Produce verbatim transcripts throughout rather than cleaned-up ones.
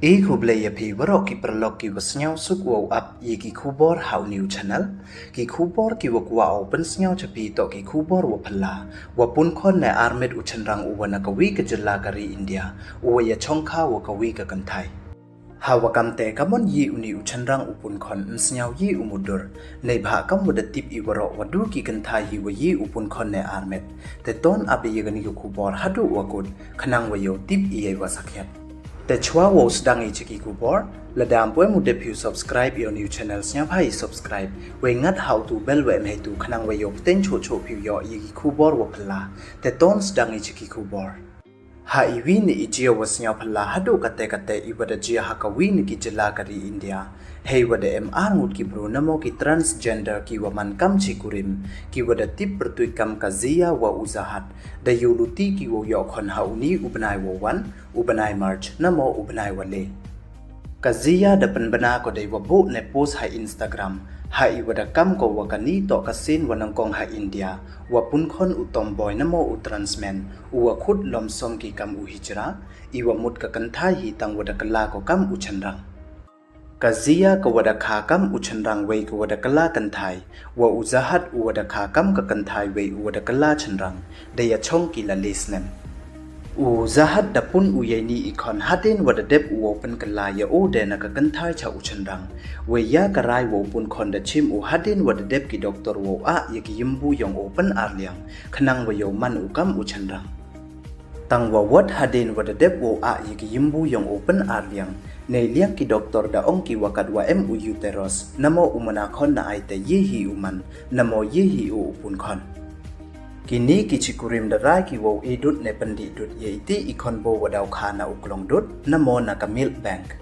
E khublei ya phi waroh ki paralok ki wa sniawsuk wow ap ya ki khubor ha u new channel. Ki khubor ki wa kwah u pynsniaw cha phi toh ki khubor wa phylla, wa punkhon ne armet u chynrang u wa na kawi ka jylla ka ri India, u wa ya chongkha wa kawi ka kynthai. Ha wa kamte ka mon yi u ni u chynrang u punkhon, ym sniaw yi u mutdur. Neibhah kam wa da tip i waroh wa du ki kynthai hi wa yi u punkhon ne armet. Te ton ap ya kani ka khubor haduh wa kut, khnang wa yoh tip i ya wa sakhiat. Te chwa wow sdang i cha ki khubor, lada ym pu em u dep phi u subscribe ya u new channel, sniawbha i subscribe, wei ngat ha u tu bell wa em heitu, khnang wa yoh pteng choh choh phi u yoh ya ki khubor wa phylla. Te ton sdang i cha ki khubor. Ha i wi ni i jia wa sniaw phylla haduh kate kate i wa da jia ha kawi ni ki jylla ka ri India. Hei wa da em ar ngut ki bru namo ki transgender ki wa man kam chi kurim, ki wa da tip pyrtuit kam ka Zia wa u Zahad. Da yoh luti ki wow yoh khon ha u ni u bnai wa wan, u bnai March, namo u bnai wa le. Ka Zia da pynbna ko dei wa buh ne post ha Instagram, ha i wa da kam ko wa kani toh ka sien wa nyngkong ha India, wa punkhon u tomboy namo u transman, u wa khut lom som ki kam u hijra, i wa mut ka kynthai hi tang wa da kylla ko kam u chynrang. Ka Zia ka wa da kha kam u chynrang wei ka wa da kylla kynthai, wa u Zahad u wa da kha kam ka kynthai wei u wa da kylla chynrang, da ya chong ki la le snem. U Zahad da pun u ya i ni i khon hadien wa da dep u wow pynkylla ya u de na ka kynthai cha u chynrang. Wei ya ka rai wow punkhon da chim u hadien wa da dep ki doktor wow ah ya ki yimbu yong u pyn ar liang, khnang wa yoh man u kam u chynrang. Tang wa wat hadien wa da dep wow ah ya ki yimbu yong u pyn ar liang, nei liang ki doktor da ong ki wa kat wa em u uterus, namo u mona khon na ai te ye hi u man, namo ye hi u u punkhon. Kini ki chi kurim da rai ki wow e dud ne pyndih dud ya iti i khon bo wa daw kha na u klong dud, namo na ka milk bank.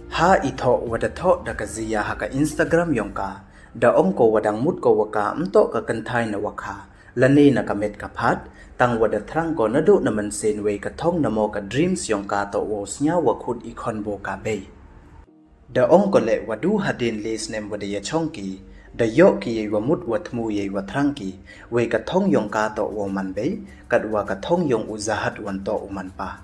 Ha i thoh wa da thoh da ka Zia ha ka Instagram yong ka, da ong ko wa dang mut ko wa ka ym toh ka kynthai na wa kha, lane na ka met ka phad, tang wa da thrang ko naduh na mynsiem wei ka thong namo ka dreams yong ka toh wow sniaw wa khut i khon bo ka bei. Da ong ko le wa du hadien le snem wa da ya chong ki, da yoh ki ya i wa mut wa thmu ya i wa thrang ki, wei ka thong yong ka toh wow man bei, kat wa ka thong yong u Zahad wan toh u man pa.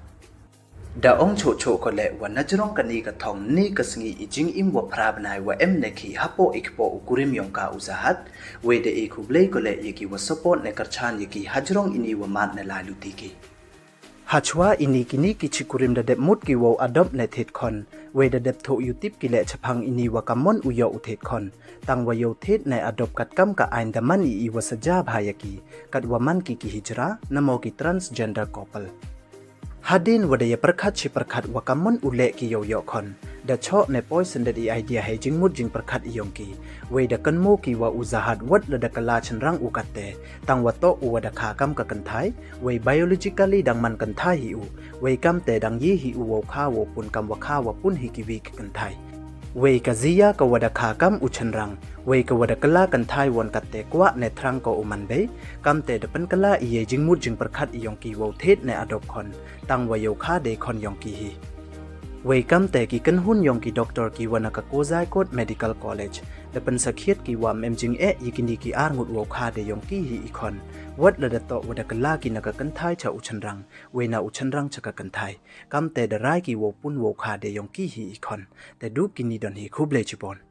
Da ong choh choh ko le wa najrong kani ka thong ni ka sngi i jingim wa phra bnai wa em ne ki hapoh i kpoh u kurim yong ka u Zahad, wei da e khublei ko le ya ki wa support ne kyrchan ya ki hajrong ini wa mad ne lai luti ki. Hachwa ini kini ki chi kurim da dep mut ki wow adopt ne thied khon, wei da dep thoh yutip ki le chaphang ini wa ka mon u yoh u thied khon, tang wa yoh thied ne adopt kat kam ka ain da man i i wa saja bha ya ki, kat wa man ki ki hijra, namo ki transgender couple. Hadien wa da ya pyrkhat chi pyrkhat wa ka mon u le ki yow yoh khon, da choh ne poi syndet i idea hei jingmut jingpyrkhat i yong ki. Wei da kynmaw ki wa u Zahad wat la da kylla chynrang u katte, tang wa toh u wa da kha kam ka kynthai, wei biologically dang man kynthai hi u, wei kamte dang ye hi u wow kha wow pun kam wa kha wa pun hi ki wi ki kynthai. Wei ka Zia ka wa da kha kam u chynrang, wei ka wa da kylla kynthai wan katte kwah ne thrang ko u man bei, kamte da pynkylla i yei jingmut jingpyrkhat i yong ki wow thied ne adopt khon, tang wa yow kha dei khon yong ki hi. Wei kamte ki kynhun yong ki doktor ki wa na ka Kozhikode Medical College, da pynsakhiat ki wa ym em jingeh ya kini ki ar ngut wow kha dei yong ki hi i khon, wat la da toh wa da kylla ki na ka kynthai cha u chynrang, wei na u chynrang cha ka kynthai, kamte da rai ki wow pun wow kha dei yong ki hi i khon. Te du kini don hi, khublei chibon.